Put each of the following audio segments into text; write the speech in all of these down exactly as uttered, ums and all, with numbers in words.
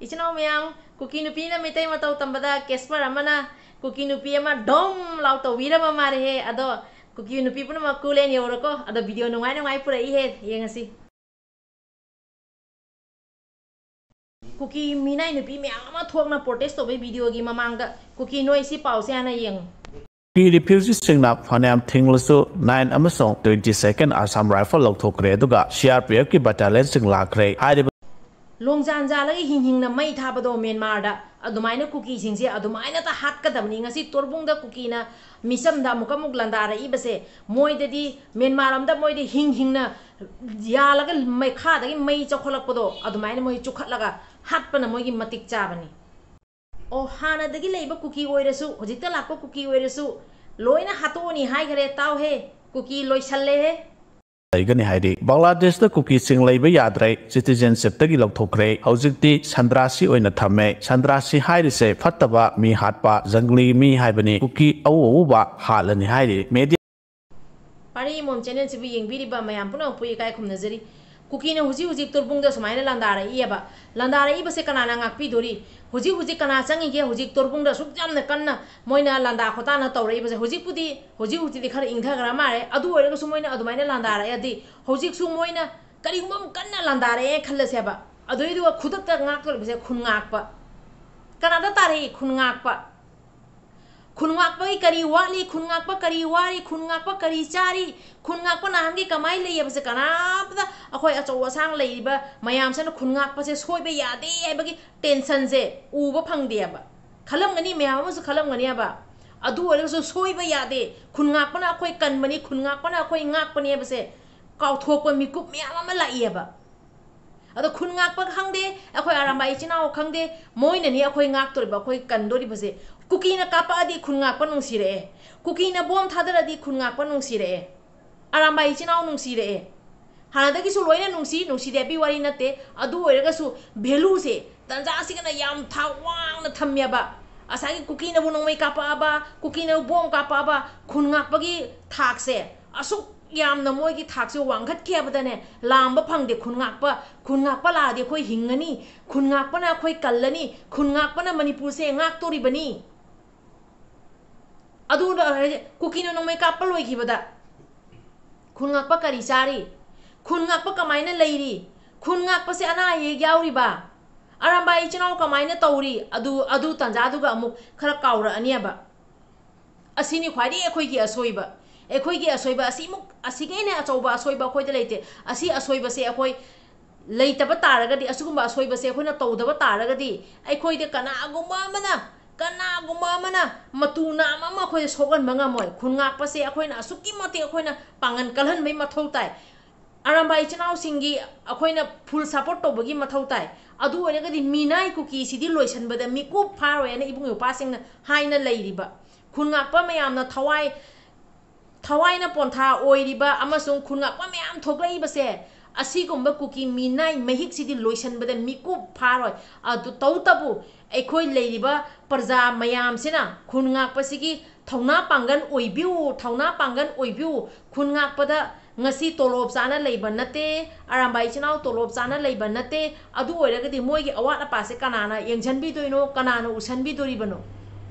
ꯏꯆꯤꯟ ꯏꯅꯥꯎ ꯃꯌꯥꯝ, ꯀꯨꯀꯤ ꯅꯨꯄꯤꯅ ꯃꯤꯇꯩ ꯃꯇꯧ ꯇꯝꯕꯗ ꯀꯦꯁꯄꯔ ꯑꯃꯅ ꯀꯨꯀꯤ ꯅꯨꯄꯤ ꯑꯃ ꯗꯣꯝ ꯂꯥꯎ ꯇꯧꯕꯤꯔꯕ ꯃꯥꯜꯂꯦꯍꯦ꯫ ꯑꯗꯣ ꯀꯨꯀꯤ ꯅꯨꯄꯤ ꯄꯨꯝꯅꯃꯛ cool and ꯌꯧꯔꯣꯀꯣ꯫ ꯑꯗꯣ video ꯅꯨꯡꯉꯥꯏ ꯅꯨꯡꯉꯥꯏ ꯄꯨꯔꯛꯏꯍꯦ, ꯌꯦꯡꯉꯁꯤ꯫ ꯀꯨꯀꯤ ꯃꯤꯅꯥꯏ ꯅꯨꯄꯤ ꯃꯌꯥꯝ ꯑꯃ ꯊꯣꯛꯅ protest ꯇꯧꯕꯩ videoꯒꯤ ꯃꯃꯥꯡꯗ ꯀꯨꯀꯤ ꯅꯣꯏ ꯁꯤ ꯄꯥꯎꯁꯦ ꯍꯥꯟꯅ ꯌꯦꯡꯉꯨ꯫ ꯀꯨꯀꯤ ꯔꯤꯐ꯭ꯌꯨꯖꯤꯁꯤꯡꯅ ꯐꯅꯌꯥꯝ ꯊꯤꯡꯂꯁꯨ nine ꯑꯃꯁꯨꯡ twenty second Assam Rifle ꯂꯧꯊꯣꯛꯈ꯭ꯔꯦ, ꯑꯗꯨꯒ C R P F ꯀꯤ battalionꯁꯤꯡ ꯂꯥꯛꯈ꯭ꯔꯦ꯫ ꯍꯥꯏꯔꯤꯕ ꯂꯣꯡꯖꯥꯟ ꯖꯥꯜꯂꯒ ꯍꯤꯡ ꯍꯤꯡꯅ ꯃꯩ ꯊꯥꯕꯗꯣ ꯃ꯭ꯌꯥꯟꯃꯥꯔꯗ, ꯑꯗꯨꯃꯥꯏꯅ ꯀꯨꯀꯤꯁꯤꯡꯁꯦ ꯑꯗꯨꯃꯥꯏꯅꯇ ꯍꯥꯠꯀꯗꯕꯅꯤ꯫ ꯉꯁꯤ ꯇꯣꯔꯕꯨꯡꯗ ꯀꯨꯀꯤꯅ ꯃꯤꯆꯝꯗ ꯑꯃꯨꯛꯀ ꯑꯃꯨꯛ ꯂꯥꯟꯗꯥꯔꯛꯏꯕꯁꯦ, ꯃꯣꯏꯗꯗꯤ ꯃ꯭ꯌꯥꯟꯃꯥꯔ ꯑꯝꯗ ꯃꯣꯏꯗꯤ ꯍꯤꯡ ꯍꯤꯡꯅ ꯌꯥꯜꯂꯒ ꯃꯩꯈꯥꯗꯒꯤ ꯃꯩ ꯆꯥꯎꯈꯠꯂꯛꯄꯗꯣ ꯑꯗꯨꯃꯥꯏꯅ ꯃꯣꯏ ꯆꯨꯈꯠꯂꯒ ꯍꯥꯠꯄꯅ ꯃꯣꯏꯒꯤ ꯃꯇꯤꯛ ꯆꯥꯕꯅꯤ꯫ ꯑꯣ, ꯍꯥꯟꯅꯗꯒꯤ ꯂꯩꯕ ꯀꯨꯀꯤ ꯑꯣꯏꯔꯁꯨ, ꯍꯧꯖꯤꯛꯇ ꯂꯥꯛꯄ ꯀꯨꯀꯤ ꯑꯣꯏꯔꯁꯨ, ꯂꯣꯏꯅ ꯍꯥꯠꯇꯣꯛꯑꯅꯤ ꯍꯥꯏꯈꯔꯦ꯫ ꯇꯥꯎꯍꯦ, ꯀꯨꯀꯤ ꯂꯣꯏꯁꯜꯂꯦꯍꯦ꯫ ꯂꯩꯒꯅꯤ ꯍꯥꯏꯔꯤ꯫ ꯕꯪꯒ꯭ꯂꯥꯗꯦꯁꯇ ꯀꯨꯀꯤꯁꯤꯡ ꯂꯩꯕ ꯌꯥꯗ꯭ꯔꯦ, citizenshipꯇꯒꯤ ꯂꯧꯊꯣꯛꯈ꯭ꯔꯦ꯫ ꯍꯧꯖꯤꯛꯇꯤ ꯁꯟꯗ꯭ꯔꯥꯁꯤ ꯑꯣꯏꯅ ꯊꯝꯃꯦ꯫ ꯁꯟꯗ꯭ꯔꯥꯁꯤ ꯍꯥꯏꯔꯤꯁꯦ ꯐꯠꯇꯕ, ꯃꯤ ꯍꯥꯠꯄ, ꯖꯪꯒꯂꯤ ꯃꯤ ꯍꯥꯏꯕꯅꯤ꯫ ꯀꯨꯀꯤ ꯑꯎ ꯑꯎꯕ ꯍꯥꯠꯂꯅꯤ ꯍꯥꯏꯔꯤ꯫ Media ꯄꯥꯔꯤ ꯏꯃꯣꯝ channelꯁꯤꯕꯨ ꯌꯦꯡꯕꯤꯔꯤꯕ ꯃꯌꯥꯝ ꯄꯨꯝꯅꯃꯛꯄꯨ ꯏꯀꯥꯏ ꯈꯨꯝꯅꯖꯔꯤ꯫ ꯀꯨꯀꯤꯅ ꯍꯧꯖꯤꯛ ꯍꯧꯖꯤꯛ ꯇꯣꯔꯕꯨꯡꯗ ꯁꯨꯃꯥꯏꯅ ꯂꯥꯟꯗꯥꯔꯛꯏꯑꯕ꯫ ꯂꯥꯟꯗꯥꯔꯛꯏꯕꯁꯦ ꯀꯅꯥꯅ ꯉꯥꯛꯄꯤꯗꯣꯔꯤ? ꯍꯧꯖꯤꯛ ꯍꯧꯖꯤꯛ ꯀꯅꯥ ꯆꯪꯉꯤꯒꯦ? ꯍꯧꯖꯤꯛ ꯇꯣꯔꯕꯨꯡꯗ ꯑꯁꯨꯛ ꯌꯥꯝꯅ ꯀꯟꯅ ꯃꯣꯏꯅ ꯂꯥꯟꯗꯥ ꯈꯣꯇꯥꯅ ꯇꯧꯔꯛꯏꯕꯁꯦ? ꯍꯧꯖꯤꯛꯄꯨꯗꯤ, ꯍꯧꯖꯤꯛ ꯍꯧꯖꯤꯛꯇꯤ ꯈꯔ ꯏꯪꯊꯈ꯭ꯔ ꯃꯥꯜꯂꯦ꯫ ꯑꯗꯨ ꯑꯣꯏꯔꯒꯁꯨ ꯃꯣꯏꯅ ꯑꯗꯨꯃꯥꯏꯅ ꯂꯥꯟꯗꯥꯔꯛꯑꯗꯤ, ꯍꯧꯖꯤꯛꯁꯨ ꯃꯣꯏꯅ ꯀꯔꯤꯒꯨꯝꯕ ꯑꯃ ꯀꯟꯅ ꯂꯥꯟꯗꯥꯔꯛꯑꯦ ꯈꯜꯂꯁꯦꯕ, ꯑꯗꯨꯏꯗꯨꯒ ꯈꯨꯗꯛꯇ ꯉꯥꯛꯇꯧꯔꯤꯕꯁꯦ ꯈꯨꯟ ꯉꯥꯛꯄ꯫ ꯀꯅꯥꯗ ꯇꯥꯔꯛꯏ? ꯈꯨꯟ ꯉꯥꯛꯄ꯫ ꯈꯨꯟ ꯉꯥꯛꯄꯒꯤ ꯀꯔꯤ ꯋꯥꯠꯂꯤ? ꯈꯨꯟ ꯉꯥꯛꯄ ꯀꯔꯤ ꯋꯥꯔꯤ? ꯈꯨꯟ ꯉꯥꯛꯄ ꯀꯔꯤ ꯆꯥꯔꯤ? ꯈꯨꯟ ꯉꯥꯛꯄ ꯅꯍꯥꯟꯒꯤ ꯀꯃꯥꯏꯅ ꯂꯩꯌꯦꯕꯁꯦ ꯀꯅꯥꯝꯇ ꯑꯩꯈꯣꯏ ꯑꯆꯧ ꯑꯁꯥꯡ ꯂꯩꯔꯤꯕ ꯃꯌꯥꯝꯁꯤꯅ ꯈꯨꯟ ꯉꯥꯛꯄꯁꯦ ꯁꯣꯏꯕ ꯌꯥꯗꯦ ꯍꯥꯏꯕꯒꯤ tensionꯁꯦ ꯎꯕ ꯐꯪꯗꯦꯕ꯫ ꯈꯜꯂꯝꯒꯅꯤ, ꯃꯌꯥꯝ ꯑꯃꯁꯨ ꯈꯜꯂꯝꯒꯅꯦꯕ꯫ ꯑꯗꯨ ꯑꯣꯏꯔꯒꯁꯨ ꯁꯣꯏꯕ ꯌꯥꯗꯦ꯫ ꯈꯨꯟ ꯉꯥꯛꯄꯅ ꯑꯩꯈꯣꯏ ꯀꯟꯕꯅꯤ, ꯈꯨꯟ ꯉꯥꯛꯄꯅ ꯑꯩꯈꯣꯏ ꯉꯥꯛꯄꯅꯦꯕꯁꯦ ꯀꯥꯎꯊꯣꯛꯄ ꯃꯤꯀꯨꯞ ꯃꯌꯥꯝ ꯑꯃ ꯂꯥꯛꯏꯑꯕ꯫ ꯑꯗꯣ ꯈꯨꯟ ꯉꯥꯛꯄ ꯈꯪꯗꯦ, ꯑꯩꯈꯣꯏ ꯑꯔꯥꯝꯕꯥꯏ ꯏꯆꯤꯟ ꯏꯅꯥꯎ ꯈꯪꯗꯦ, ꯃꯣꯏꯅꯅꯤ ꯑꯩꯈꯣꯏ ꯉꯥꯛꯇꯣꯔꯤꯕ, ꯑꯩꯈꯣꯏ ꯀꯟꯗꯣꯔꯤꯕꯁꯦ꯫ ꯀꯨꯀꯤꯅ ꯀꯥꯞꯄꯛꯑꯗꯤ ꯈꯨꯟ ꯉꯥꯛꯄ ꯅꯨꯡꯁꯤꯔꯛꯑꯦ, ꯀꯨꯀꯤꯅ ꯕꯣꯝ ꯊꯥꯗꯔꯗꯤ ꯈꯨꯟ ꯉꯥꯛꯄ ꯅꯨꯡꯁꯤꯔꯛꯑꯦ, ꯑꯔꯥꯝꯕꯥꯏ ꯏꯆꯤꯟ ꯏꯅꯥꯎ ꯅꯨꯡꯁꯤꯔꯛꯑꯦ꯫ ꯍꯥꯟꯅꯗꯒꯤꯁꯨ ꯂꯣꯏꯅ ꯅꯨꯡꯁꯤ, ꯅꯨꯡꯁꯤꯗꯦ ꯍꯥꯏꯕꯒꯤ ꯋꯥꯔꯤ ꯅꯠꯇꯦ꯫ ꯑꯗꯨ ꯑꯣꯏꯔꯒꯁꯨ valueꯁꯦ ꯇꯟꯖꯥꯁꯤꯒꯅ ꯌꯥꯝ ꯊꯥꯛ ꯋꯥꯡꯅ ꯊꯝꯃꯦꯕ꯫ ꯉꯁꯥꯏꯒꯤ ꯀꯨꯀꯤꯅꯕꯨ ꯅꯣꯡꯃꯩ ꯀꯥꯞꯄꯛꯑꯕ, ꯀꯨꯀꯤꯅꯕꯨ ꯕꯣꯝ ꯀꯥꯞꯄꯛꯑꯕ, ꯈꯨꯟ ꯉꯥꯛꯄꯒꯤ ꯊꯥꯛꯁꯦ ꯑꯁꯨꯛ ꯌꯥꯝꯅ ꯃꯣꯏꯒꯤ ꯊꯥꯛꯁꯦ ꯋꯥꯡꯈꯠꯈꯤ ꯍꯥꯏꯕꯗꯅꯦ, ꯂꯥꯝꯕ ꯐꯪꯗꯦ꯫ ꯈꯨꯟ ꯉꯥꯛꯄ, ꯈꯨꯟ ꯉꯥꯛꯄ ꯂꯥꯛꯑꯗꯤ ꯑꯩꯈꯣꯏ ꯍꯤꯡꯉꯅꯤ, ꯈꯨꯟ ꯉꯥꯛꯄꯅ ꯑꯩꯈꯣꯏ ꯀꯜꯂꯅꯤ, ꯈꯨꯟ ꯉꯥꯛꯄꯅ ꯃꯅꯤꯄꯨꯔꯁꯦ ꯉꯥꯛꯇꯣꯔꯤꯕꯅꯤ꯫ ꯑꯗꯨꯅ ꯍꯥꯏꯗꯤ ꯀꯨꯀꯤꯅ ꯅꯣꯡꯃꯩ ꯀꯥꯞꯄ ꯂꯣꯏꯈꯤꯕꯗ ꯈꯨꯟ ꯉꯥꯛꯄ ꯀꯔꯤ ꯆꯥꯔꯤ? ꯈꯨꯟ ꯉꯥꯛꯄ ꯀꯃꯥꯏꯅ ꯂꯩꯔꯤ? ꯈꯨꯟ ꯉꯥꯛꯄꯁꯦ ꯑꯅꯥ ꯑꯌꯦꯛ ꯌꯥꯎꯔꯤꯕ? ꯑꯔꯥꯝꯕꯥꯏ ꯏꯆꯤꯟ ꯏꯅꯥꯎ ꯀꯃꯥꯏꯅ ꯇꯧꯔꯤ? ꯑꯗꯨ, ꯑꯗꯨ ꯇꯥꯟꯖꯥꯗꯨꯒ ꯑꯃꯨꯛ ꯈꯔ ꯀꯥꯎꯔꯛꯑꯅꯦꯕ꯫ ꯑꯁꯤꯅꯤ ꯈ꯭ꯋꯥꯏꯗꯒꯤ ꯑꯩꯈꯣꯏꯒꯤ ꯑꯁꯣꯏꯕ꯫ ꯑꯩꯈꯣꯏꯒꯤ ꯑꯁꯣꯏꯕ ꯑꯁꯤꯃꯨꯛ, ꯑꯁꯤꯒꯤ ꯍꯦꯟꯅ ꯑꯆꯧꯕ ꯑꯁꯣꯏꯕ ꯑꯩꯈꯣꯏꯗ ꯂꯩꯇꯦ꯫ ꯑꯁꯤ ꯑꯁꯣꯏꯕꯁꯦ ꯑꯩꯈꯣꯏ ꯂꯩꯇꯕ ꯇꯥꯔꯒꯗꯤ, ꯑꯁꯤꯒꯨꯝꯕ ꯑꯁꯣꯏꯕꯁꯦ ꯑꯩꯈꯣꯏꯅ ꯇꯧꯗꯕ ꯇꯥꯔꯒꯗꯤ, ꯑꯩꯈꯣꯏꯗ ꯀꯅꯥꯒꯨꯝꯕ ꯑꯃꯅ, ꯀꯅꯥꯒꯨꯝꯕ ꯑꯃꯅ ꯃꯇꯨ ꯅꯥꯝ ꯑꯃ ꯑꯩꯈꯣꯏꯗ ꯁꯣꯛꯍꯟꯕ ꯉꯝꯃꯣꯏ꯫ ꯈꯨꯟ ꯉꯥꯛꯄꯁꯦ ꯑꯩꯈꯣꯏꯅ ꯑꯁꯨꯛꯀꯤ ꯃꯇꯤꯛ ꯑꯩꯈꯣꯏꯅ ꯄꯥꯡꯒꯜ ꯀꯜꯍꯟꯕꯩ ꯃꯊꯧ ꯇꯥꯏ꯫ ꯑꯔꯥꯝꯕꯥꯏ ꯏꯆꯤꯟ ꯏꯅꯥꯎꯁꯤꯡꯒꯤ ꯑꯩꯈꯣꯏꯅ full support ꯇꯧꯕꯒꯤ ꯃꯊꯧ ꯇꯥꯏ꯫ ꯑꯗꯨ ꯑꯣꯏꯔꯒꯗꯤ ꯃꯤꯅꯥꯏ ꯀꯨꯀꯤꯁꯤꯗꯤ ꯂꯣꯏꯁꯤꯟꯕꯗ ꯃꯤꯀꯨꯞ ꯐꯥꯔꯣꯏ ꯍꯥꯏꯅ ꯏꯕꯨꯡ ꯏꯄ꯭ꯋꯥꯁꯤꯡꯅ ꯍꯥꯏꯅ ꯂꯩꯔꯤꯕ꯫ ꯈꯨꯟ ꯉꯥꯛꯄ ꯃꯌꯥꯝꯅ ꯊꯋꯥꯏ, ꯊꯋꯥꯏꯅ ꯄꯣꯟꯊꯥ ꯑꯣꯏꯔꯤꯕ ꯑꯃꯁꯨꯡ ꯈꯨꯟ ꯉꯥꯛꯄ ꯃꯌꯥꯝ ꯊꯣꯛꯂꯛꯏꯕꯁꯦ, ꯑꯁꯤꯒꯨꯝꯕ ꯀꯨꯀꯤ ꯃꯤꯅꯥꯏ ꯃꯍꯤꯛꯁꯤꯗꯤ ꯂꯣꯏꯁꯤꯟꯕꯗ ꯃꯤꯀꯨꯞ ꯐꯥꯔꯣꯏ꯫ ꯑꯗꯨ ꯇꯧꯇꯕꯨ ꯑꯩꯈꯣꯏ ꯂꯩꯔꯤꯕ ꯄ꯭ꯔꯖꯥ ꯃꯌꯥꯝꯁꯤꯅ ꯈꯨꯟ ꯉꯥꯛꯄꯁꯤꯒꯤ ꯊꯧꯅꯥ ꯄꯥꯡꯒꯜ ꯑꯣꯏꯕꯤꯌꯨ, ꯊꯧꯅꯥ ꯄꯥꯡꯒꯜ ꯑꯣꯏꯕꯤꯌꯨ꯫ ꯈꯨꯟ ꯉꯥꯛꯄꯗ ꯉꯁꯤ ꯇꯣꯂꯣꯞ ꯆꯥꯅ ꯂꯩꯕ ꯅꯠꯇꯦ, ꯑꯔꯥꯝꯕꯥꯏ ꯏꯆꯤꯟ ꯏꯅꯥꯎ ꯇꯣꯂꯣꯞ ꯆꯥꯅ ꯂꯩꯕ ꯅꯠꯇꯦ꯫ ꯑꯗꯨ ꯑꯣꯏꯔꯒꯗꯤ ꯃꯣꯏꯒꯤ ꯑꯋꯥꯠ ꯑꯄꯥꯁꯦ ꯀꯅꯥꯅ ꯌꯦꯡꯁꯤꯟꯕꯤꯗꯣꯏꯅꯣ, ꯀꯅꯥꯅ ꯎꯁꯟꯕꯤꯗꯣꯔꯤꯕꯅꯣ?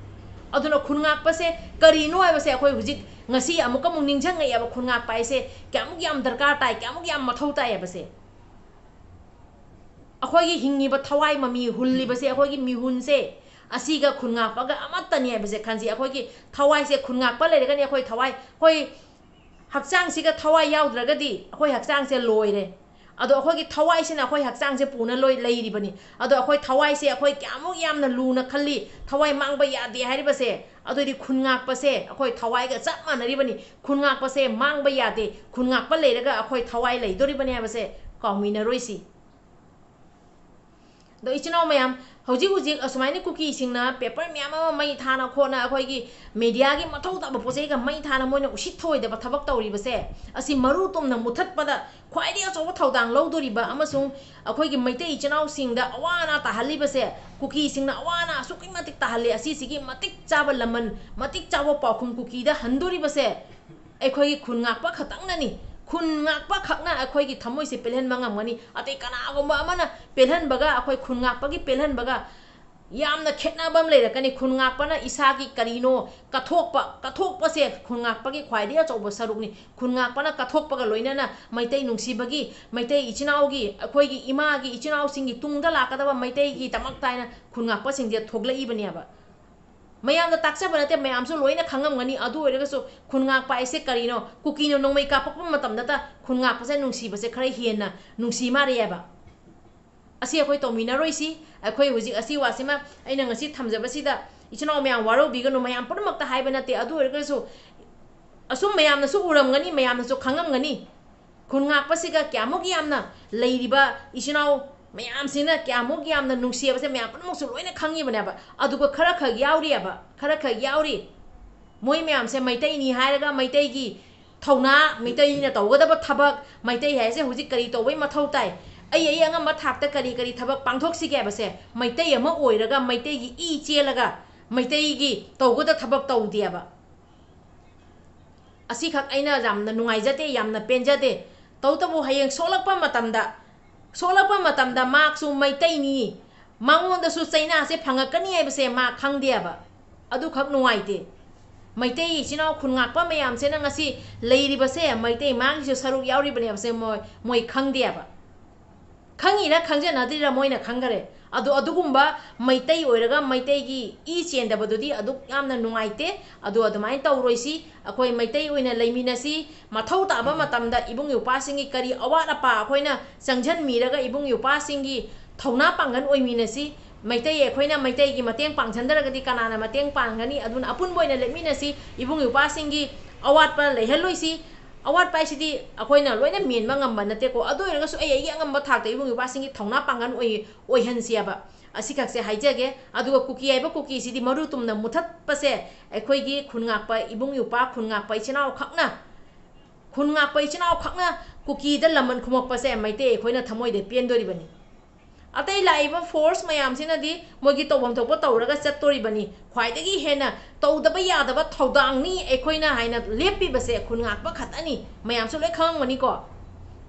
ꯑꯗꯨꯅ ꯈꯨꯟ ꯉꯥꯛꯄꯁꯦ ꯀꯔꯤꯅꯣ ꯍꯥꯏꯕꯁꯦ ꯑꯩꯈꯣꯏ ꯍꯧꯖꯤꯛ ꯉꯁꯤ ꯑꯃꯨꯛꯀ ꯑꯃꯨꯛ ꯅꯤꯡꯁꯤꯡꯉꯛꯑꯦꯕ꯫ ꯈꯨꯟ ꯉꯥꯛꯄ ꯍꯥꯏꯁꯦ ꯀꯌꯥꯃꯨꯛ ꯌꯥꯝ ꯗꯔꯀꯥꯔ ꯇꯥꯏ, ꯀꯌꯥꯃꯨꯛ ꯌꯥꯝ ꯃꯊꯧ ꯇꯥꯏ ꯍꯥꯏꯕꯁꯦ꯫ ꯑꯩꯈꯣꯏꯒꯤ ꯍꯤꯡꯉꯤꯕ ꯊꯋꯥꯏ ꯃꯃꯤ ꯍꯨꯜꯂꯤꯕꯁꯦ, ꯑꯩꯈꯣꯏꯒꯤ ꯃꯤꯍꯨꯟꯁꯦ, ꯑꯁꯤꯒ ꯈꯨꯟ ꯉꯥꯛꯄꯒ ꯑꯃꯠꯇꯅꯤ ꯍꯥꯏꯕꯁꯦ ꯈꯟꯁꯤ꯫ ꯑꯩꯈꯣꯏꯒꯤ ꯊꯋꯥꯏꯁꯦ ꯈꯨꯟ ꯉꯥꯛꯄ ꯂꯩꯔꯒꯅꯤ ꯑꯩꯈꯣꯏ ꯊꯋꯥꯏ, ꯑꯩꯈꯣꯏ ꯍꯛꯆꯥꯡꯁꯤꯒ ꯊꯋꯥꯏ ꯌꯥꯎꯗ꯭ꯔꯒꯗꯤ ꯑꯩꯈꯣꯏ ꯍꯛꯆꯥꯡꯁꯦ ꯂꯣꯏꯔꯦ꯫ ꯑꯗꯣ ꯑꯩꯈꯣꯏꯒꯤ ꯊꯋꯥꯏꯁꯤꯅ ꯑꯩꯈꯣꯏ ꯍꯛꯆꯥꯡꯁꯦ ꯄꯨꯅ ꯂꯣꯏ ꯂꯩꯔꯤꯕꯅꯤ꯫ ꯑꯗꯣ ꯑꯩꯈꯣꯏ ꯊꯋꯥꯏꯁꯦ ꯑꯩꯈꯣꯏ ꯀꯌꯥꯃꯨꯛ ꯌꯥꯝꯅ ꯂꯨꯅ ꯈꯜꯂꯤ, ꯊꯋꯥꯏ ꯃꯥꯡꯕ ꯌꯥꯗꯦ ꯍꯥꯏꯔꯤꯕꯁꯦ, ꯑꯗꯨꯑꯣꯏꯗꯤ ꯈꯨꯟ ꯉꯥꯛꯄꯁꯦ ꯑꯩꯈꯣꯏ ꯊꯋꯥꯏꯒ ꯆꯞ ꯃꯥꯟꯅꯔꯤꯕꯅꯤ꯫ ꯈꯨꯟ ꯉꯥꯛꯄꯁꯦ ꯃꯥꯡꯕ ꯌꯥꯗꯦ꯫ ꯈꯨꯟ ꯉꯥꯛꯄ ꯂꯩꯔꯒ ꯑꯩꯈꯣꯏ ꯊꯋꯥꯏ ꯂꯩꯗꯣꯔꯤꯕꯅꯤ ꯍꯥꯏꯕꯁꯦ ꯀꯥꯎꯃꯤꯟꯅꯔꯣꯏꯁꯤ꯫ ꯑꯗꯣ ꯏꯆꯤꯟ ꯏꯅꯥꯎ ꯃꯌꯥꯝ, ꯍꯧꯖꯤꯛ ꯍꯧꯖꯤꯛ ꯑꯁꯨꯃꯥꯏꯅ ꯀꯨꯀꯤꯁꯤꯡꯅ paper ꯃꯌꯥꯝ ꯑꯃ ꯃꯩ ꯊꯥꯅ ꯈꯣꯠꯅ ꯑꯩꯈꯣꯏꯒꯤ mediaꯒꯤ ꯃꯊꯧ ꯇꯥꯕ ꯄꯣꯠ ꯆꯩꯒ ꯃꯩ ꯊꯥꯅ ꯃꯣꯏꯅ ꯎꯁꯤꯠ ꯊꯑꯣꯏꯗꯕ ꯊꯕꯛ ꯇꯧꯔꯤꯕꯁꯦ, ꯑꯁꯤ ꯃꯔꯨ ꯇꯨꯝꯅ ꯃꯨꯊꯠꯄꯗ ꯈ꯭ꯋꯥꯏꯗꯒꯤ ꯑꯆꯧꯕ ꯊꯧꯗꯥꯡ ꯂꯧꯗꯣꯔꯤꯕ ꯑꯃꯁꯨꯡ ꯑꯩꯈꯣꯏꯒꯤ ꯃꯩꯇꯩ ꯏꯆꯤꯟ ꯏꯅꯥꯎꯁꯤꯡꯗ ꯑꯋꯥ ꯑꯅꯥ ꯇꯥꯍꯜꯂꯤꯕꯁꯦ, ꯀꯨꯀꯤꯁꯤꯡꯅ ꯑꯋꯥ ꯑꯅꯥ ꯑꯁꯨꯛꯀꯤ ꯃꯇꯤꯛ ꯇꯥꯍꯜꯂꯤ, ꯑꯁꯤꯁꯤꯒꯤ ꯃꯇꯤꯛ ꯆꯥꯕ ꯂꯃꯟ, ꯃꯇꯤꯛ ꯆꯥꯕ ꯄꯥꯎꯈꯨꯝ ꯀꯨꯀꯤꯗ ꯍꯟꯗꯣꯔꯤꯕꯁꯦ, ꯑꯩꯈꯣꯏꯒꯤ ꯈꯨꯟ ꯉꯥꯛꯄ ꯈꯛꯇꯪꯅꯅꯤ꯫ ꯈꯨꯟ ꯉꯥꯛꯄ ꯈꯛꯅ ꯑꯩꯈꯣꯏꯒꯤ ꯊꯃꯣꯏꯁꯦ ꯄꯦꯜꯍꯟꯕ ꯉꯝꯒꯅꯤ꯫ ꯑꯇꯩ ꯀꯅꯥꯒꯨꯝꯕ ꯑꯃꯅ ꯄꯦꯜꯍꯟꯕꯒ, ꯑꯩꯈꯣꯏ ꯈꯨꯟ ꯉꯥꯛꯄꯒꯤ ꯄꯦꯜꯍꯟꯕꯒ ꯌꯥꯝꯅ ꯈꯦꯠꯅꯕ ꯑꯃ ꯂꯩꯔꯛꯀꯅꯤ꯫ ꯈꯨꯟ ꯉꯥꯛꯄꯅ ꯏꯁꯥꯒꯤ ꯀꯔꯤꯅꯣ ꯀꯠꯊꯣꯛꯄ, ꯀꯠꯊꯣꯛꯄꯁꯦ ꯈꯨꯟ ꯉꯥꯛꯄꯒꯤ ꯈ꯭ꯋꯥꯏꯗꯒꯤ ꯑꯆꯧꯕ ꯁꯔꯨꯛꯅꯤ꯫ ꯈꯨꯟ ꯉꯥꯛꯄꯅ ꯀꯠꯊꯣꯛꯄꯒ ꯂꯣꯏꯅꯅ ꯃꯩꯇꯩ ꯅꯨꯡꯁꯤꯕꯒꯤ, ꯃꯩꯇꯩ ꯏꯆꯤꯟ ꯏꯅꯥꯎꯒꯤ, ꯑꯩꯈꯣꯏꯒꯤ ꯏꯃꯥꯒꯤ ꯏꯆꯤꯟ ꯏꯅꯥꯎꯁꯤꯡꯒꯤ ꯇꯨꯡꯗ ꯂꯥꯛꯀꯗꯕ ꯃꯩꯇꯩꯒꯤꯗꯃꯛꯇ ꯍꯥꯏꯅ ꯈꯨꯟ ꯉꯥꯛꯄꯁꯤꯡꯁꯦ ꯊꯣꯛꯂꯛꯏꯕꯅꯦꯕ꯫ ꯃꯌꯥꯝꯗ ꯇꯥꯛꯆꯕ ꯅꯠꯇꯦ, ꯃꯌꯥꯝꯁꯨ ꯂꯣꯏꯅ ꯈꯪꯉꯝꯒꯅꯤ꯫ ꯑꯗꯨ ꯑꯣꯏꯔꯒꯁꯨ ꯈꯨꯟ ꯉꯥꯛꯄ ꯍꯥꯏꯁꯦ ꯀꯔꯤꯅꯣ? ꯀꯨꯀꯤꯅ ꯅꯣꯡꯃꯩ ꯀꯥꯞꯄꯛꯄ ꯃꯇꯝꯗꯇ ꯈꯨꯟ ꯉꯥꯛꯄꯁꯦ ꯅꯨꯡꯁꯤꯕꯁꯦ ꯈꯔ ꯍꯦꯟꯅ ꯅꯨꯡꯁꯤ ꯃꯥꯜꯂꯦꯕ꯫ ꯑꯁꯤ ꯑꯩꯈꯣꯏ ꯇꯧꯃꯤꯟꯅꯔꯣꯏꯁꯤ꯫ ꯑꯩꯈꯣꯏ ꯍꯧꯖꯤꯛ ꯑꯁꯤ ꯋꯥꯁꯤꯃ ꯑꯩꯅ ꯉꯁꯤ ꯊꯝꯖꯕꯁꯤꯗ ꯏꯆꯤꯟ ꯏꯅꯥꯎ ꯃꯌꯥꯝ ꯋꯥꯔꯧꯕꯤꯒꯅꯨ, ꯃꯌꯥꯝ ꯄꯨꯝꯅꯃꯛꯇ ꯍꯥꯏꯕ ꯅꯠꯇꯦ꯫ ꯑꯗꯨ ꯑꯣꯏꯔꯒꯁꯨ ꯑꯁꯨꯝ ꯃꯌꯥꯝꯅꯁꯨ ꯎꯔꯝꯒꯅꯤ, ꯃꯌꯥꯝꯅꯁꯨ ꯈꯪꯉꯝꯒꯅꯤ꯫ ꯈꯨꯟ ꯉꯥꯛꯄꯁꯤꯒ ꯀꯌꯥꯃꯨꯛ ꯌꯥꯝꯅ ꯂꯩꯔꯤꯕ ꯏꯆꯤꯟ ꯏꯅꯥꯎ ꯃꯌꯥꯝꯁꯤꯅ ꯀꯌꯥꯃꯨꯛ ꯌꯥꯝꯅ ꯅꯨꯡꯁꯤꯕꯁꯦ ꯃꯌꯥꯝ ꯄꯨꯝꯅꯃꯛꯁꯨ ꯂꯣꯏꯅ ꯈꯪꯉꯤꯕꯅꯦꯕ꯫ ꯑꯗꯨꯒ ꯈꯔ ꯈꯛ ꯌꯥꯎꯔꯤꯑꯕ, ꯈꯔ ꯈꯛ ꯌꯥꯎꯔꯤ꯫ ꯃꯣꯏ ꯃꯌꯥꯝꯁꯦ ꯃꯩꯇꯩꯅꯤ ꯍꯥꯏꯔꯒ ꯃꯩꯇꯩꯒꯤ ꯊꯧꯅꯥ, ꯃꯩꯇꯩꯅ ꯇꯧꯒꯗꯕ ꯊꯕꯛ, ꯃꯩꯇꯩ ꯍꯥꯏꯁꯦ ꯍꯧꯖꯤꯛ ꯀꯔꯤ ꯇꯧꯕꯩ ꯃꯊꯧ ꯇꯥꯏ, ꯑꯩ ꯑꯩ ꯑꯉꯝꯕ ꯊꯥꯛꯇ ꯀꯔꯤ ꯀꯔꯤ ꯊꯕꯛ ꯄꯥꯡꯊꯣꯛꯁꯤꯒꯦ ꯍꯥꯏꯕꯁꯦ ꯃꯩꯇꯩ ꯑꯃ ꯑꯣꯏꯔꯒ ꯃꯩꯇꯩꯒꯤ ꯏ ꯆꯦꯜꯂꯒ ꯃꯩꯇꯩꯒꯤ ꯇꯧꯒꯗꯕ ꯊꯕꯛ ꯇꯧꯗꯦꯕ꯫ ꯑꯁꯤꯈꯛ ꯑꯩꯅ ꯌꯥꯝꯅ ꯅꯨꯡꯉꯥꯏꯖꯗꯦ, ꯌꯥꯝꯅ ꯄꯦꯟꯖꯗꯦ꯫ ꯇꯧꯇꯕꯨ ꯍꯌꯦꯡ ꯁꯣꯛꯂꯛꯄ ꯃꯇꯝꯗ, ꯁꯣꯛꯂꯛꯄ ꯃꯇꯝꯗ ꯃꯍꯥꯛꯁꯨ ꯃꯩꯇꯩꯅꯤ, ꯃꯉꯣꯟꯗꯁꯨ ꯆꯩꯅꯥꯁꯦ ꯐꯪꯉꯛꯀꯅꯤ ꯍꯥꯏꯕꯁꯦ ꯃꯥ ꯈꯪꯗꯦꯕ꯫ ꯑꯗꯨꯈꯛ ꯅꯨꯡꯉꯥꯏꯇꯦ꯫ ꯃꯩꯇꯩ ꯏꯆꯤꯟ ꯏꯅꯥꯎ ꯈꯨꯟ ꯉꯥꯛꯄ ꯃꯌꯥꯝꯁꯤꯅ ꯉꯁꯤ ꯂꯩꯔꯤꯕꯁꯦ ꯃꯩꯇꯩ ꯃꯥꯒꯤꯁꯨ ꯁꯔꯨꯛ ꯌꯥꯎꯔꯤꯕꯅꯦꯕꯁꯦ ꯃꯣꯏ, ꯃꯣꯏ ꯈꯪꯗꯦꯕ꯫ ꯈꯪꯉꯤꯔ ꯈꯪꯖꯅꯗ꯭ꯔꯤꯔ ꯃꯣꯏꯅ ꯈꯪꯈꯔꯦ꯫ ꯑꯗꯣ ꯑꯗꯨꯒꯨꯝꯕ ꯃꯩꯇꯩ ꯑꯣꯏꯔꯒ ꯃꯩꯇꯩꯒꯤ ꯏ ꯆꯦꯟꯗꯕꯗꯨꯗꯤ ꯑꯗꯨꯛ ꯌꯥꯝꯅ ꯅꯨꯡꯉꯥꯏꯇꯦ꯫ ꯑꯗꯣ ꯑꯗꯨꯃꯥꯏꯅ ꯇꯧꯔꯣꯏꯁꯤ꯫ ꯑꯩꯈꯣꯏ ꯃꯩꯇꯩ ꯑꯣꯏꯅ ꯂꯩꯃꯤꯟꯅꯁꯤ꯫ ꯃꯊꯧ ꯇꯥꯕ ꯃꯇꯝꯗ ꯏꯕꯨꯡ ꯏꯄ꯭ꯋꯥꯁꯤꯡꯒꯤ ꯀꯔꯤ ꯑꯋꯥꯠ ꯑꯄꯥ ꯑꯩꯈꯣꯏꯅ ꯆꯪꯁꯤꯟꯃꯤꯔꯒ ꯏꯕꯨꯡ ꯏꯄ꯭ꯋꯥꯁꯤꯡꯒꯤ ꯊꯧꯅꯥ ꯄꯥꯡꯒꯜ ꯑꯣꯏꯃꯤꯟꯅꯁꯤ꯫ ꯃꯩꯇꯩ ꯑꯩꯈꯣꯏꯅ ꯃꯩꯇꯩꯒꯤ ꯃꯇꯦꯡ ꯄꯥꯡꯁꯤꯟꯗ꯭ꯔꯒꯗꯤ ꯀꯅꯥꯅ ꯃꯇꯦꯡ ꯄꯥꯡꯒꯅꯤ? ꯑꯗꯨꯅ ꯑꯄꯨꯟꯕ ꯑꯣꯏꯅ ꯂꯦꯞꯃꯤꯟꯅꯁꯤ꯫ ꯏꯕꯨꯡ ꯏꯄ꯭ꯋꯥꯁꯤꯡꯒꯤ ꯑꯋꯥꯠꯄ ꯂꯩꯍꯜꯂꯣꯏꯁꯤ꯫ ꯑꯋꯥꯠꯄ ꯍꯥꯏꯁꯤꯗꯤ ꯑꯩꯈꯣꯏꯅ ꯂꯣꯏꯅ ꯃꯦꯟꯕ ꯉꯝꯕ ꯅꯠꯇꯦꯀꯣ꯫ ꯑꯗꯨ ꯑꯣꯏꯔꯒꯁꯨ ꯑꯩ ꯑꯩꯒꯤ ꯑꯉꯝꯕ ꯊꯥꯛꯇ ꯏꯕꯨꯡ ꯏꯄ꯭ꯋꯥꯁꯤꯡꯒꯤ ꯊꯧꯅꯥ ꯄꯥꯡꯒꯜ ꯑꯣꯏ, ꯑꯣꯏꯍꯟꯁꯦꯕ꯫ ꯑꯁꯤꯈꯛꯁꯦ ꯍꯥꯏꯖꯒꯦ꯫ ꯑꯗꯨꯒ ꯀꯨꯀꯤ ꯍꯥꯏꯕ ꯀꯨꯀꯤꯁꯤꯗꯤ ꯃꯔꯨ ꯇꯨꯝꯅ ꯃꯨꯊꯠꯄꯁꯦ ꯑꯩꯈꯣꯏꯒꯤ ꯈꯨꯟ ꯉꯥꯛꯄ ꯏꯕꯨꯡ ꯏꯄ꯭ꯋꯥ, ꯈꯨꯟ ꯉꯥꯛꯄ ꯏꯆꯤꯟ ꯏꯅꯥꯎ ꯈꯛꯅ, ꯈꯨꯟ ꯉꯥꯛꯄ ꯏꯆꯤꯟ ꯏꯅꯥꯎ ꯈꯛꯅ ꯀꯨꯀꯤꯗ ꯂꯃꯟ ꯈꯨꯝꯃꯛꯄꯁꯦ ꯃꯩꯇꯩ ꯑꯩꯈꯣꯏꯅ ꯊꯃꯣꯏꯗ ꯄꯦꯟꯗꯣꯔꯤꯕꯅꯤ꯫ ꯑꯇꯩ ꯂꯥꯛꯏꯕ force ꯃꯌꯥꯝꯁꯤꯅꯗꯤ ꯃꯣꯏꯒꯤ ꯇꯧꯐꯝ ꯊꯣꯛꯄ ꯇꯧꯔꯒ ꯆꯠꯇꯣꯔꯤꯕꯅꯤ꯫ ꯈ꯭ꯋꯥꯏꯗꯒꯤ ꯍꯦꯟꯅ ꯇꯧꯗꯕ ꯌꯥꯗꯕ ꯊꯧꯗꯥꯡꯅꯤ ꯑꯩꯈꯣꯏꯅ ꯍꯥꯏꯅ ꯂꯦꯞꯄꯤꯕꯁꯦ ꯈꯨꯟ ꯉꯥꯛꯄ ꯈꯛꯇꯅꯤ꯫ ꯃꯌꯥꯝꯁꯨ ꯂꯣꯏ ꯈꯪꯉꯝꯒꯅꯤꯀꯣ꯫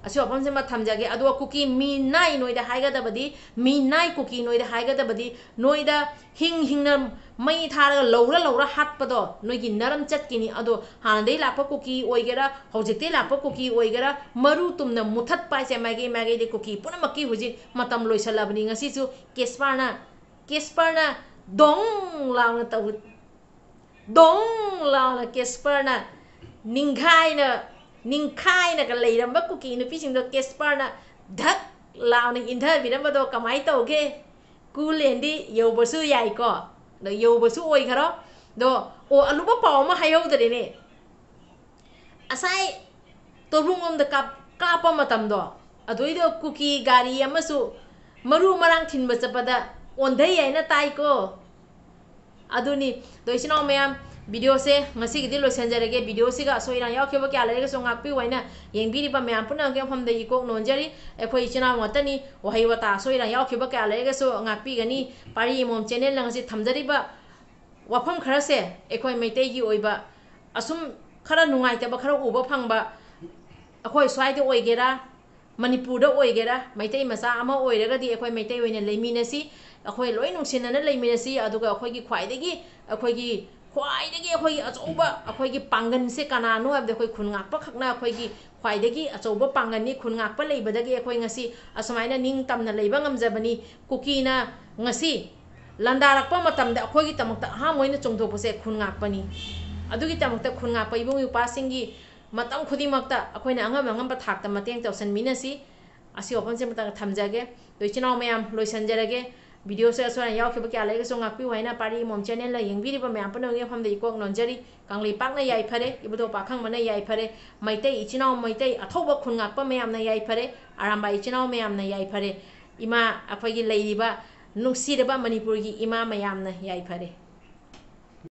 ꯑꯁꯤ ꯋꯥꯐꯝꯁꯤꯃ ꯊꯝꯖꯒꯦ꯫ ꯑꯗꯨꯒ ꯀꯨꯀꯤ ꯃꯤꯅꯥꯏ ꯅꯣꯏꯗ ꯍꯥꯏꯒꯗꯕꯗꯤ, ꯃꯤꯅꯥꯏ ꯀꯨꯀꯤ ꯅꯣꯏꯗ ꯍꯥꯏꯒꯗꯕꯗꯤ, ꯅꯣꯏꯗ ꯍꯤꯡ ꯍꯤꯡꯅ ꯃꯩ ꯊꯥꯔꯒ ꯂꯧꯔ ꯂꯧꯔ ꯍꯥꯠꯄꯗꯣ ꯅꯣꯏꯒꯤ ꯅꯔꯝ ꯆꯠꯈꯤꯅꯤ꯫ ꯑꯗꯣ ꯍꯥꯟꯅꯗꯩ ꯂꯥꯛꯄ ꯀꯨꯀꯤ ꯑꯣꯏꯒꯦꯔꯥ, ꯍꯧꯖꯤꯛꯇꯩ ꯂꯥꯛꯄ ꯀꯨꯀꯤ ꯑꯣꯏꯒꯦꯔꯥ, ꯃꯔꯨ ꯇꯨꯝꯅ ꯃꯨꯊꯠꯄ ꯍꯥꯏꯁꯦ ꯃꯥꯏꯀꯩ ꯃꯥꯏꯀꯩꯗꯤ ꯀꯨꯀꯤ ꯄꯨꯝꯅꯃꯛꯀꯤ ꯍꯧꯖꯤꯛ ꯃꯇꯝ ꯂꯣꯏꯁꯜꯂꯕꯅꯤ꯫ ꯉꯁꯤꯁꯨ ꯀꯦꯁꯄꯔꯅ, ꯀꯦꯁꯄꯔꯅ ꯗꯣꯡ ꯂꯥꯎꯅ ꯇꯧ-, ꯗꯣꯡ ꯂꯥꯎꯅ ꯀꯦꯁꯄꯔꯅ ꯅꯤꯡꯈꯥꯏꯅ, ꯅꯤꯡꯈꯥꯏꯅꯒ ꯂꯩꯔꯝꯕ ꯀꯨꯀꯤ ꯅꯨꯄꯤꯁꯤꯡꯗꯣ ꯀꯦꯁꯄꯔꯅ ꯙꯛ ꯂꯥꯎꯅ ꯏꯟꯊꯕꯤꯔꯝꯕꯗꯣ ꯀꯃꯥꯏꯅ ꯇꯧꯒꯦ? ꯀꯨꯂꯦꯟꯗꯤ ꯌꯧꯕꯁꯨ ꯌꯥꯏꯀꯣ, ꯑꯗꯣ ꯌꯧꯕꯁꯨ ꯑꯣꯏꯈꯔꯣ꯫ ꯑꯗꯣ, ꯑꯣ, ꯑꯂꯨꯕ ꯄꯥꯎ ꯑꯃ ꯍꯥꯏꯍꯧꯗ꯭ꯔꯦꯅꯦ꯫ ꯉꯁꯥꯏ ꯇꯣꯔꯕꯨꯡꯂꯣꯝꯗ ꯀꯥꯞ-, ꯀꯥꯞꯄ ꯃꯇꯝꯗꯣ, ꯑꯗꯨꯏꯗꯣ ꯀꯨꯀꯤ ꯒꯥꯔꯤ ꯑꯃꯁꯨ ꯃꯔꯨ ꯃꯔꯥꯡ ꯊꯤꯟꯕ ꯆꯠꯄꯗ ꯑꯣꯟꯊꯩ ꯍꯥꯏꯅ ꯇꯥꯏꯀꯣ꯫ ꯑꯗꯨꯅꯤ꯫ ꯑꯗꯣ ꯏꯆꯤꯟ ꯏꯅꯥꯎ ꯃꯌꯥꯝ, videoꯁꯦ ꯉꯁꯤꯒꯤꯗꯤ ꯂꯣꯏꯁꯤꯟꯖꯔꯒꯦ꯫ Videoꯁꯤꯒ ꯑꯁꯣꯏ ꯑꯔꯥꯟ ꯌꯥꯎꯈꯤꯕ ꯀꯌꯥ ꯂꯩꯔꯒꯁꯨ ꯉꯥꯛꯄꯤꯌꯨ ꯍꯥꯏꯅ ꯌꯦꯡꯕꯤꯔꯤꯕ ꯃꯌꯥꯝ ꯄꯨꯝꯅꯃꯛꯀꯤ ꯃꯐꯝꯗ ꯏꯀꯣꯛ ꯅꯣꯟꯖꯔꯤ꯫ ꯑꯩꯈꯣꯏ ꯏꯆꯤꯟ ꯏꯅꯥꯎ ꯉꯥꯛꯇꯅꯤ꯫ ꯋꯥꯍꯩ ꯋꯥꯇꯥ ꯑꯁꯣꯏ ꯑꯔꯥꯟ ꯌꯥꯎꯈꯤꯕ ꯀꯌꯥ ꯂꯩꯔꯒꯁꯨ ꯉꯥꯛꯄꯤꯒꯅꯤ꯫ ꯄꯥꯔꯤ ꯑꯃꯃꯝ channelꯅ ꯉꯁꯤ ꯊꯝꯖꯔꯤꯕ ꯋꯥꯐꯝ ꯈꯔꯁꯦ ꯑꯩꯈꯣꯏ ꯃꯩꯇꯩꯒꯤ ꯑꯣꯏꯕ ꯑꯁꯨꯝ ꯈꯔ ꯅꯨꯡꯉꯥꯏꯇꯕ ꯈꯔ ꯎꯕ ꯐꯪꯕ, ꯑꯩꯈꯣꯏ ꯁ꯭ꯋꯥꯏꯗ ꯑꯣꯏꯒꯦꯔꯥ, ꯃꯅꯤꯄꯨꯔꯗ ꯑꯣꯏꯒꯦꯔꯥ, ꯃꯩꯇꯩ ꯃꯆꯥ ꯑꯃ ꯑꯣꯏꯔꯒꯗꯤ ꯑꯩꯈꯣꯏ ꯃꯩꯇꯩ ꯑꯣꯏꯅ ꯂꯩꯃꯤꯟꯅꯁꯤ, ꯑꯩꯈꯣꯏ ꯂꯣꯏ ꯅꯨꯡꯁꯤꯅꯅ ꯂꯩꯃꯤꯟꯅꯁꯤ꯫ ꯑꯗꯨꯒ ꯑꯩꯈꯣꯏꯒꯤ ꯈ꯭ꯋꯥꯏꯗꯒꯤ, ꯑꯩꯈꯣꯏꯒꯤ ꯈ꯭ꯋꯥꯏꯗꯒꯤ ꯑꯩꯈꯣꯏꯒꯤ ꯑꯆꯧꯕ ꯑꯩꯈꯣꯏꯒꯤ ꯄꯥꯡꯒꯜꯁꯦ ꯀꯅꯥꯅꯣ ꯍꯥꯏꯕꯗ ꯑꯩꯈꯣꯏ ꯈꯨꯟ ꯉꯥꯛꯄ ꯈꯛꯅ ꯑꯩꯈꯣꯏꯒꯤ ꯈ꯭ꯋꯥꯏꯗꯒꯤ ꯑꯆꯧꯕ ꯄꯥꯡꯒꯜꯅꯤ꯫ ꯈꯨꯟ ꯉꯥꯛꯄ ꯂꯩꯕꯗꯒꯤ ꯑꯩꯈꯣꯏ ꯉꯁꯤ ꯑꯁꯨꯃꯥꯏꯅ ꯅꯤꯡꯇꯝꯅ ꯂꯩꯕ ꯉꯝꯖꯕꯅꯤ꯫ ꯀꯨꯀꯤꯅ ꯉꯁꯤ ꯂꯥꯟꯗꯥꯔꯛꯄ ꯃꯇꯝꯗ ꯑꯩꯈꯣꯏꯒꯤꯗꯃꯛꯇ ꯑꯍꯥꯟꯕ ꯑꯣꯏꯅ ꯆꯣꯡꯊꯣꯛꯄꯁꯦ ꯈꯨꯟ ꯉꯥꯛꯄꯅꯤ꯫ ꯑꯗꯨꯒꯤꯗꯃꯛꯇ ꯈꯨꯟ ꯉꯥꯛꯄ ꯏꯕꯨꯡ ꯏꯄ꯭ꯋꯥꯁꯤꯡꯒꯤ ꯃꯇꯝ ꯈꯨꯗꯤꯡꯃꯛꯇ ꯑꯩꯈꯣꯏꯅ ꯑꯉꯝ ꯑꯉꯝꯕ ꯊꯥꯛꯇ ꯃꯇꯦꯡ ꯇꯧꯁꯟꯃꯤꯟꯅꯁꯤ꯫ ꯑꯁꯤ ꯋꯥꯐꯝꯁꯤꯃꯇꯪ ꯊꯝꯖꯒꯦ꯫ ꯑꯗꯣ ꯏꯆꯤꯟ ꯏꯅꯥꯎ ꯃꯌꯥꯝ, ꯂꯣꯏꯁꯤꯟꯖꯔꯒꯦ꯫ Videoꯁꯦ ꯑꯁꯣꯏ ꯑꯔꯥꯟ ꯌꯥꯎꯈꯤꯕ ꯀꯌꯥ ꯂꯩꯔꯒꯁꯨ ꯉꯥꯛꯄꯤꯌꯨ ꯍꯥꯏꯅ ꯄꯥꯔꯤ ꯑꯃꯃꯝ channelꯅ ꯌꯦꯡꯕꯤꯔꯤꯕ ꯃꯌꯥꯝ ꯄꯨꯝꯅꯃꯛꯀꯤ ꯃꯐꯝꯗ ꯏꯀꯣꯛ ꯅꯣꯟꯖꯔꯤ꯫ ꯀꯪꯂꯩꯄꯥꯛꯅ ꯌꯥꯏꯐꯔꯦ, ꯏꯕꯨꯙꯧ ꯄꯥꯈꯪꯕꯅ ꯌꯥꯏꯐꯔꯦ, ꯃꯩꯇꯩ ꯏꯆꯤꯟ ꯏꯅꯥꯎ, ꯃꯩꯇꯩ ꯑꯊꯧꯕ ꯈꯨꯟ ꯉꯥꯛꯄ ꯃꯌꯥꯝꯅ ꯌꯥꯏꯐꯔꯦ, ꯑꯔꯥꯝꯕꯥꯏ ꯏꯆꯤꯟ ꯏꯅꯥꯎ ꯃꯌꯥꯝꯅ ꯌꯥꯏꯐꯔꯦ, ꯏꯃꯥ, ꯑꯩꯈꯣꯏꯒꯤ ꯂꯩꯔꯤꯕ ꯅꯨꯡꯁꯤꯔꯕ ꯃꯅꯤꯄꯨꯔꯒꯤ ꯏꯃꯥ ꯃꯌꯥꯝꯅ ꯌꯥꯏꯐꯔꯦ꯫